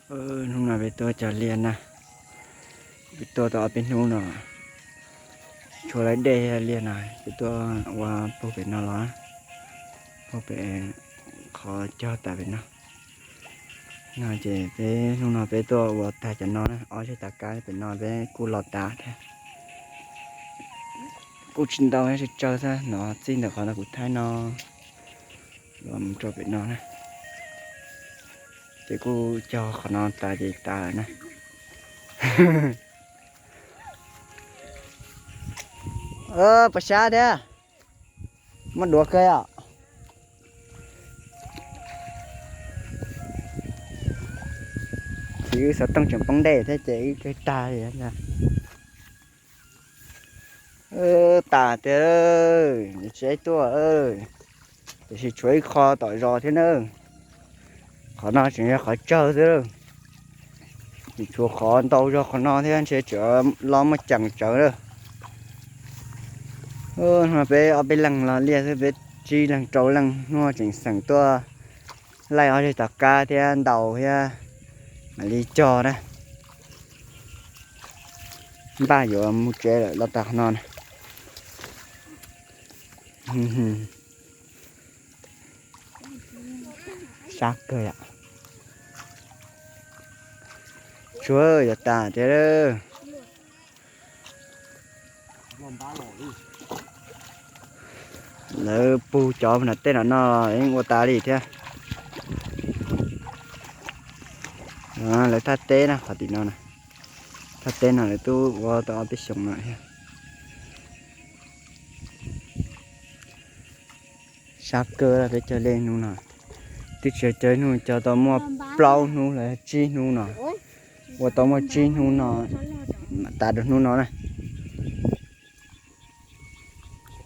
Hnub no peb tuaj cog liaj na, peb tuaj tau ob peb hnub no, tshuav lawv dej liaj no, peb tuaj ua puag pem no los, puag pem qhov cog tas pem no. No ces peb hnub no peb tuaj ua tag cov no na, ob zej tas kab pem no peb kuj los tas thiab. Kuj tsis ntau, tsawg tsawg xwb no, txij ntawm qhov no kuv thaij no los mus rau pem no na. Ces kuj cog qhov no tas ces tas lawm na. Pos sab thiab, muab duav kawg os. Txiv wb xov tooj tseem poob dej thiab ces wb kawg tag li. Tas tiag, tsis tuaj, tiam sis tshuav ib qho tom zos thiab na. Qhov no tseem yog qhov tsawg xwb, tsis tshuav qhov ntau zog qhov no thiab, ntshe tseem los muaj ceem tsawv lawm. Hnub no peb ob peb leeg los liaj xwb, peb tsib leeg rau leej, hnub no tseem xeem tuaj laij ob zej tom qab thiab ntaus thiab mam li cog na. Npaj yuav mus tsev lawm los tas qhov no na. Sab kawg yom. Tsuav yuav tas tiag. Lawv pug cov nram tej no no yeej ua tas li thiab. Lawv thaj teb na, qhov tim no na, thaj teb no lawv twb ua tau ob peb xyoos no thiab. Sab kawg, peb cog liaj hnub no, twb tsis yog cog ib hnub, cog tau muaj plaub hnub los yog tsib hnub no, ua tau muaj tsib hnub no, tas rau hnub no na.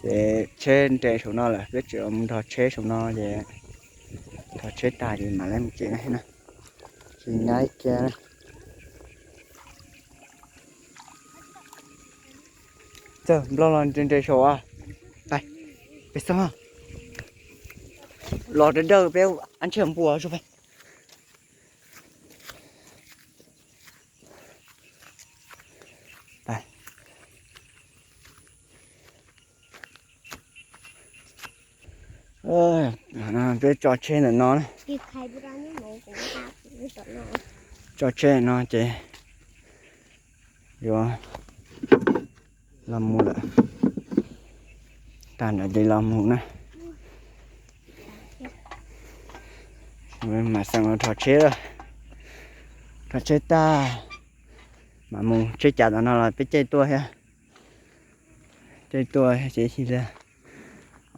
Ces tsheb nres saum no lawm, peb tseem mus nrog tsheb saum no ces thov tsheb tas ces mam li mus tsev na. Tsis nyab kiag. Txawm nplog los nres nres saum. Peb xoob los dawb dawb peb ab ntshiab npua. Peb tso tsheb ntawm no na. Tso tsheb no ces yuav los mus lawm. Tag nrho ces los mus na. Mam xeem los rho tsheb, rho tsheb tag mam mus tsheb cav tom no los peb caij tuaj thiab. Caij tuaj ces cia li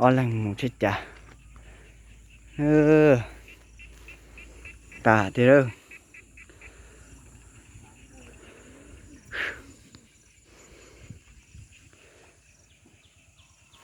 ob leeg mus tsheb cav. Tas tiag.